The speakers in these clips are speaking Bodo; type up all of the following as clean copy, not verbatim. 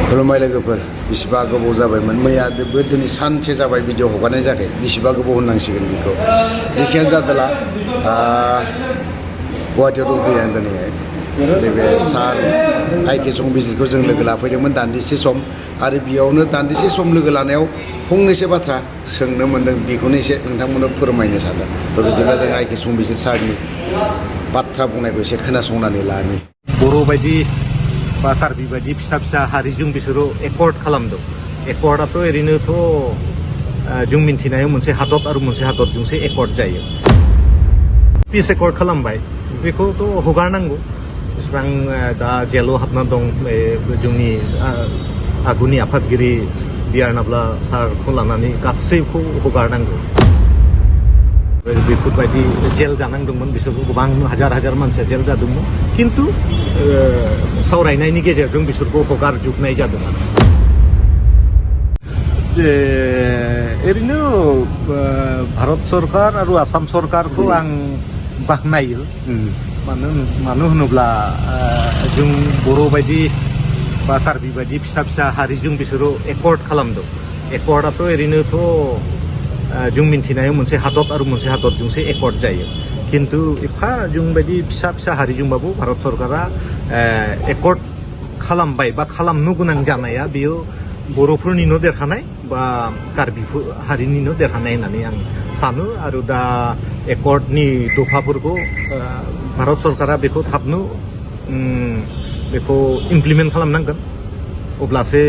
खुलुमबाय लोगोफोर बेसेबा गोबाव जाबायमोन मैयाबो दिनै सानसे जाबाय भिडिअ हगारनाय जायाखै बेसेबा गोबाव होननांसिगोन बेखौ जेखियानो जादोला गुवाहाटीयाव दंफैयो आं दिनैहाय नैबे सार आइके संबिजिरखौ जों लोगो लाफैदोंमोन दान्दिसे सम आरो बेयावनो दान्दिसे सम लोगो लानायाव फंनैसो बाथ्रा सोंनो मोन्दों बेखौनो एसे नोंथांमोननो फोरमायनो सानदों थ' बिदिब्ला जों आइके संबिजिर सारनि बाथ्रा बुंनायखौ एसे खोनासंनानै लानि बर' बायदि बा कार्बि बायदि फिसा फिसा हारिजों बिसोरो एकर्ड खालामदों एकर्डआथ' ओरैनोथ' जों मिन्थिनायाव मोनसे हादर आरो मोनसे हादरजोंसो एकर्ड जायो पिस एकर्ड खालामबाय बेखौथ' हगारनांगौ जेसेबां दा जेलाव हाबना दं जोंनि आगुनि आफादगिरि डिआर नाब्ला सारखौ लानानै गासैखौ हगारनांगौ बेफोरबायदि जेल जानांदोंमोन बिसोरखौ गोबां हाजार हाजार मानसिया जेल जादोंमोन खिन्थु सावरायनायनि गेजेरजों बिसोरखौ हगारजोबनाय जादों ओरैनो भारत सरकार आरो आसाम सरकारखौ आं बाख्नायो मानो होनोब्ला जों बर' बायदि बा कार्बि बायदि फिसा फिसा हारिजों बिसोरो एकर्ड खालामदों एकर्डआथ' ओरैनोथ' जों मिन्थिनायाव मोनसे हादर आरो मोनसे हादरजोंसो एकर्ड जायो खिन्थु एफा जों बायदि फिसा फिसा हारिजोंबाबो भारत सरकारा एकर्ड खालामबाय बा खालामनो गोनां जानाया बेयो बर'फोरनिनो देरहानाय बा कार्बि हारिनिनो देरहानाय होननानै आं सानो आरो दा एकर्डनि दफाफोरखौ भारत सरकारा बेखौ थाबनो बेखौ इमप्लिमेन्ट खालामनांगोन अब्लासो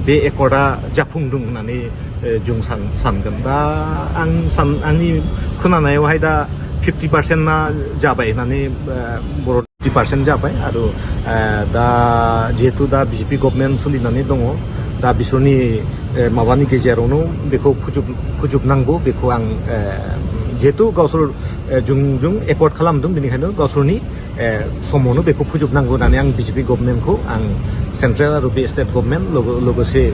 बे एकर्डआ जाफुंदों होननानै जों सानगोन दा आंनि खोनानायावहाय दा 50%ना जाबाय होननानै बर' 50% जाबाय आरो दा जिहेतु दा बिजेपि गभर्नमेन्ट सोलिनानै दङ दा बिसोरनि माबानि गेजेरावनो बेखौ फोजोबनांगौ बेखौ आं जिहेतु गावसोर जों एकर्ड खालामदों बेनिखायनो गावसोरनि समावनो बेखौ फोजोबनांगौ होननानै आं बिजेपि गभर्नमेन्टखौ आं सेन्ट्रेल आरो बे स्टेट गभर्नमेन्ट लोगोसे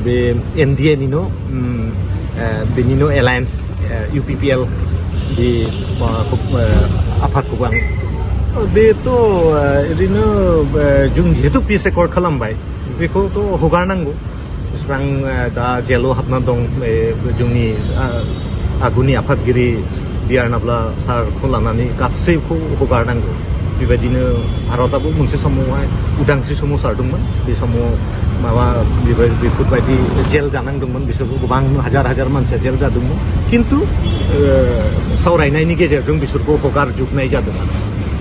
बे एनडिएनिनो बेनिनो एलायन्स इउपिपिएल बे आफादखौबो आं बेथ' ओरैनो जों जिहेतु पिस एकर्ड खालामबाय बेखौथ' हगारनांगौ जेसेबां दा जेलाव हाबना दं जोंनि आगुनि आफादगिरि डिआर नाब्ला सारखौ लानानै गासैखौ हगारनांगौ बेबायदिनो भारतआबो मोनसे समावहाय उदांस्रि सोमावसारदोंमोन बे समाव माबा बेफोरबायदि जेल जानांदोंमोन बिसोरखौ गोबां हाजार हाजार मानसिया जेल जादोंमोन खिन्थु सावरायनायनि गेजेरजों बिसोरखौ हगारजोबनाय जादों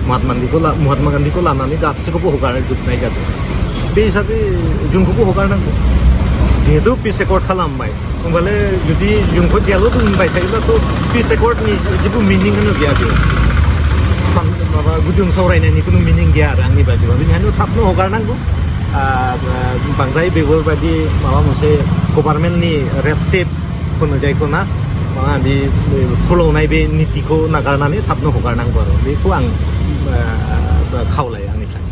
महात्मा गान्धीखौ लानानै गासैखौबो हगारजोबनाय जादों बे हिसाबै जोंखौबो हगारनांगौ जिहेतु पिस एकर्ड खालामबाय होमबालाय जुदि जोंखौ जेलाव दोनबाय थायोब्लाथ' पिस एकर्डनि जेबो मिनिंआनो गैया बेयाव माबा गुदुं सावरायनायनि खुनु मिनिं गैया आरो आंनि बायदिबा बेनिखायनो थाबनो हगारनांगौ बांद्राय बेफोरबायदि माबा मोनसे गभार्नमेन्टनि रेड टेप होनो जायखौ ना माबा बे फोलावनाय बे नितिखौ नागारनानै थाबनो हगारनांगौ आरो बेखौ आं खावलायो आंनिफ्राय